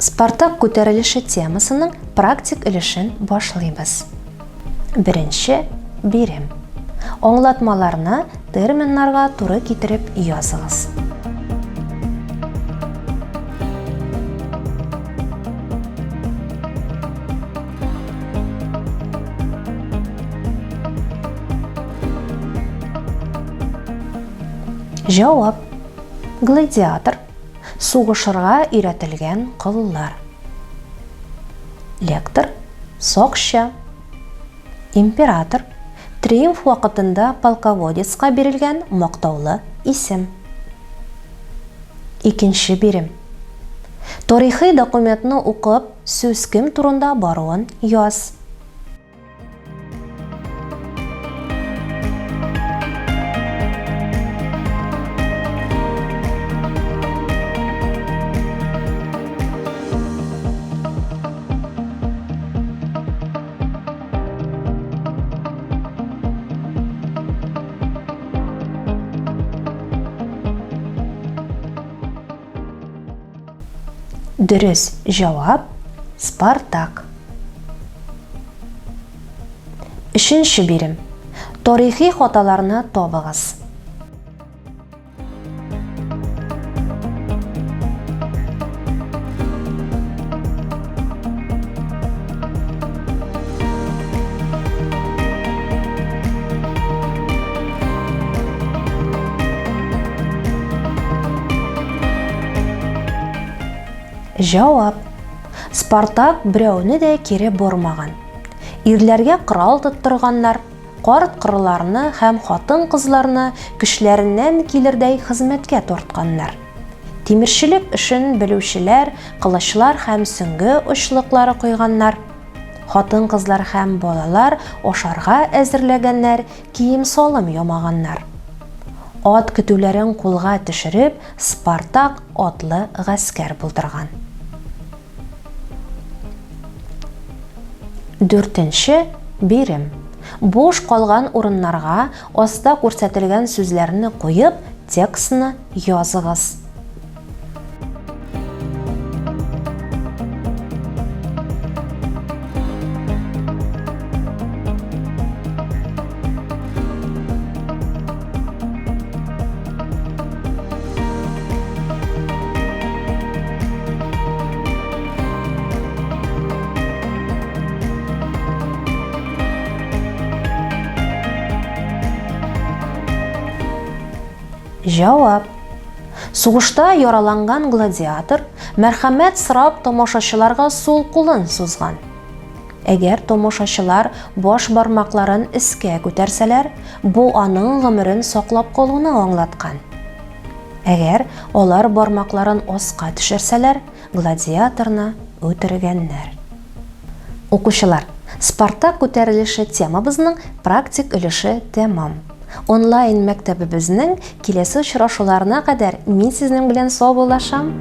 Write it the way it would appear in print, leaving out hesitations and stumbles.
Спартак күтәрелеше темасының практик өлешен башлыйбыз. Беренче бирем. Аңлатмаларны терминнарга туры китереп языгыз. Җавап. Гладиатор Сугышырга өйрәтелгән коллар. Лектор, сакчы. Император, триумф вакытында полководецка бирелгән мактаулы исем. Икенче бирем. Тарихи документны укып, сүз кем турында баруын яз. Дөрес җавап, Спартак. Өченче бирем. Тарихи хаталарны табыгыз. Җавап. Спартак берәүне дә кире бормаган. Ирләргә корал тоттырганнар, карт-корыларны һәм хатын-кызларны көчләреннән килердәй хезмәткә тартканнар. Тимерчелек эшен белүчеләр кылычлар һәм сөңге очлыклары койганнар. Хатын-кызлар һәм балалар ашарга әзерләгәннәр, кием-салым ямаганнар. Ат көтүләрен кулга төшереп, Спартак атлы гаскәр булдырган. Дүртенче бирем. Буш калган урыннарга аста күрсәтелгән сүзләрне куеп, текстны языгыз. Җавап. Сугышта яраланган гладиатор мәрхәмәт сорап тамашачыларга сул кулын сузган. Әгәр тамашачылар баш бармакларын өскә күтәрсәләр, бу аның гомерен саклап калуны аңлаткан. Әгәр алар бармакларын аска төшерсәләр, гладиаторны үтергәннәр. Укучылар, Спартак күтәрелеше темабызның практик өлеше тәмам. Онлайн мәктәбебезнең киләсе очрашуларына кадәр мин сезнең белән саубуллашам.